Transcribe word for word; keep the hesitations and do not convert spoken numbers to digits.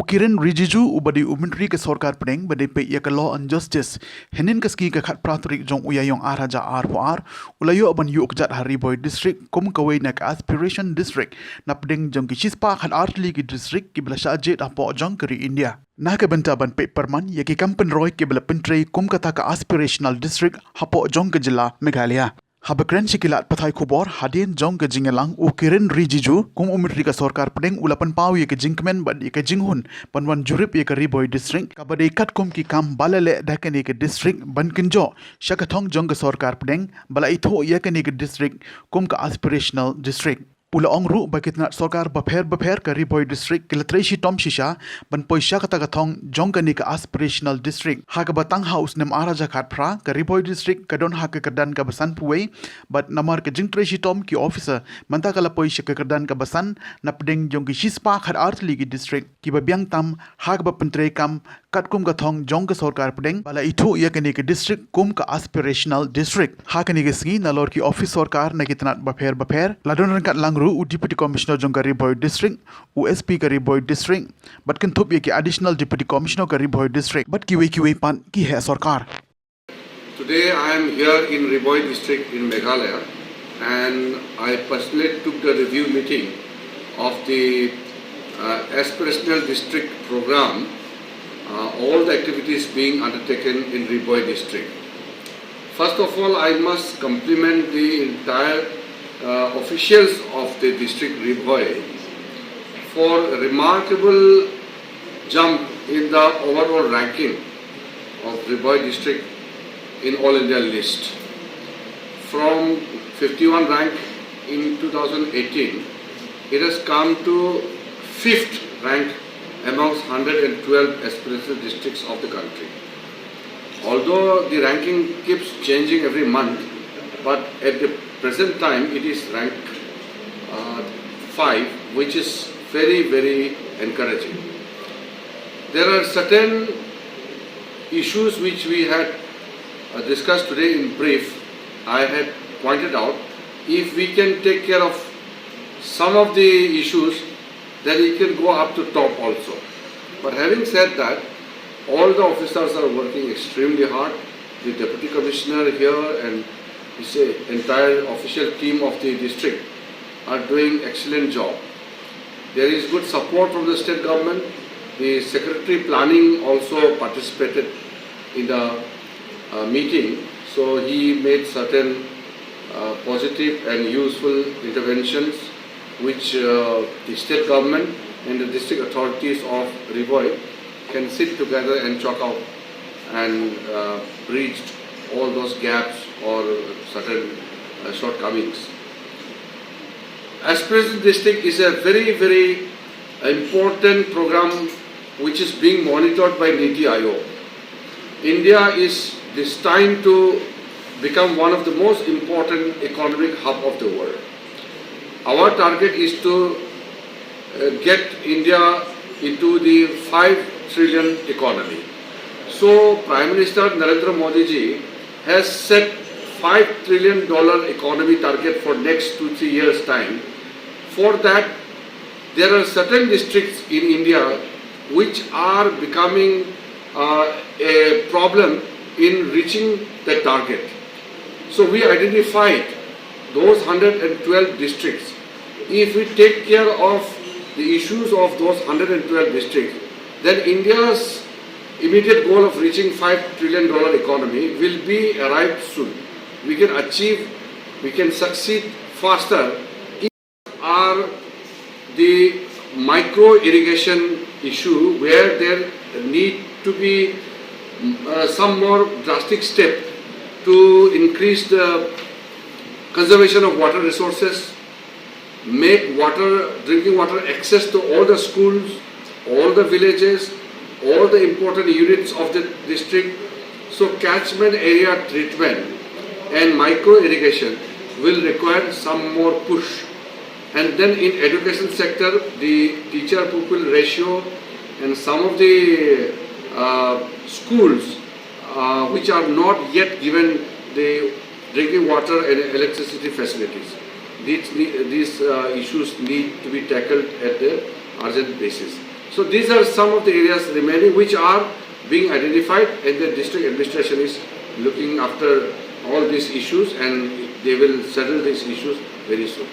Kiren Rijiju uba dei u Myntri ka Sorkar Pdeng ba dei peit ïa ka Law and Justice, hynnin ka sngi ka khatphra tarik jong u Ïaïong ar hajar arphew ar, u la ïoh ban ïuh kjat ha Ri Bhoi District kum kawei na ka Aspiration District napdeng jong ki shispah khatar tylli ki district kiba la shah jied hapoh jong ka ri India. Na ka bynta ban peit pyrman ïa ki kam pynroi kiba la pyntrei kum kata ka Aspirational District hapoh jong ka jylla Meghalaya. Haba kren sha ki lad pathai khubor hadien jong ka jingïalang, u Kiren Rijiju kum u Myntri ka Sorkar Pdeng u la pynpaw ïa ka jingkmen bad ïa ka jinghun ban wan jurip ïa ka Ri Bhoi District kaba dei katkum ki kam ba la leh da kane ka district ban kynjoh sha ka thong jong ka Sorkar Pdeng ba la ithuh ïa kane ka district kum ka Aspirational District. U la ong ruh ba ki tnat sorkar bapher bapher ka Ri Bhoi District ki la trei shitom shisha ban poi sha kata ka thong jong kane ka Aspirational District, ha kaba tang ha u snem ar hajar khatphra ka Ri Bhoi District ka don ha ka kyrdan kaba sanphew wei, bad namar ka jingtrei shitom ki officer mynta ka la poi sha ka kyrdan kaba san napdeng jong ki shispah khatar tylli ki district kiba biang tam ha kaba pyntrei kam katkum ka thong jong ka Sorkar Pdeng ba la ithuh ïa kane ka district kum ka Aspirational District. Ha kane ka sngi nalor ki office sorkar na ki tnat bapher bapher la don ryngkat lang ruh u Deputy Commissioner jong ka Ri Bhoi District, u S P ka Ri Bhoi District, bad kynthup ïa ki Additional Deputy Commissioner ka Ri Bhoi District bad kiwei kiwei pat ki heh sorkar. Today I am here in Ri Bhoi district in Meghalaya, and I personally took the review meeting of the uh, aspirational district program, uh, all the activities being undertaken in Ri Bhoi district. First of all, I must compliment the entire uh, officials of the district Ri Bhoi for remarkable jump in the overall ranking of Ri Bhoi district in All India list. From fifty-one rank in two thousand eighteen, it has come to fifth rank amongst one hundred twelve aspirational districts of the country. Although the ranking keeps changing every month, but at the present time it is rank uh, five, which is very, very encouraging. There are certain issues which we had uh, discussed today in brief. I had pointed out, if we can take care of some of the issues, then it can go up to top also. But having said that, all the officers are working extremely hard. The deputy commissioner here and his uh, entire official team of the district are doing excellent job. There is good support from the state government. The secretary planning also participated in the uh, meeting, so he made certain uh, positive and useful interventions which uh, the state government and the district authorities of Ri Bhoi can sit together and chalk out and uh, bridge all those gaps or certain uh, shortcomings. Aspiration District is a very, very important program which is being monitored by NITI Aayog. India is destined to become one of the most important economic hub of the world. Our target is to uh, get India into the five trillion economy. So Prime Minister Narendra Modi ji has set five trillion dollar economy target for next two, three years time. For that, there are certain districts in India which are becoming uh, a problem in reaching the target. So we identified those one hundred twelve districts. If we take care of the issues of those one hundred twelve districts, then India's immediate goal of reaching five trillion dollar economy will be arrived soon. We can achieve, we can succeed faster. Are the micro irrigation issue, where there need to be uh, some more drastic step to increase the conservation of water resources, make water, drinking water access to all the schools, all the villages, all the important units of the district. So catchment area treatment and micro irrigation will require some more push. And then in education sector, the teacher pupil ratio and some of the uh, schools uh, which are not yet given the drinking water and electricity facilities. These, these uh, issues need to be tackled at the urgent basis. So these are some of the areas remaining which are being identified, and the district administration is looking after all these issues, and they will settle these issues very soon.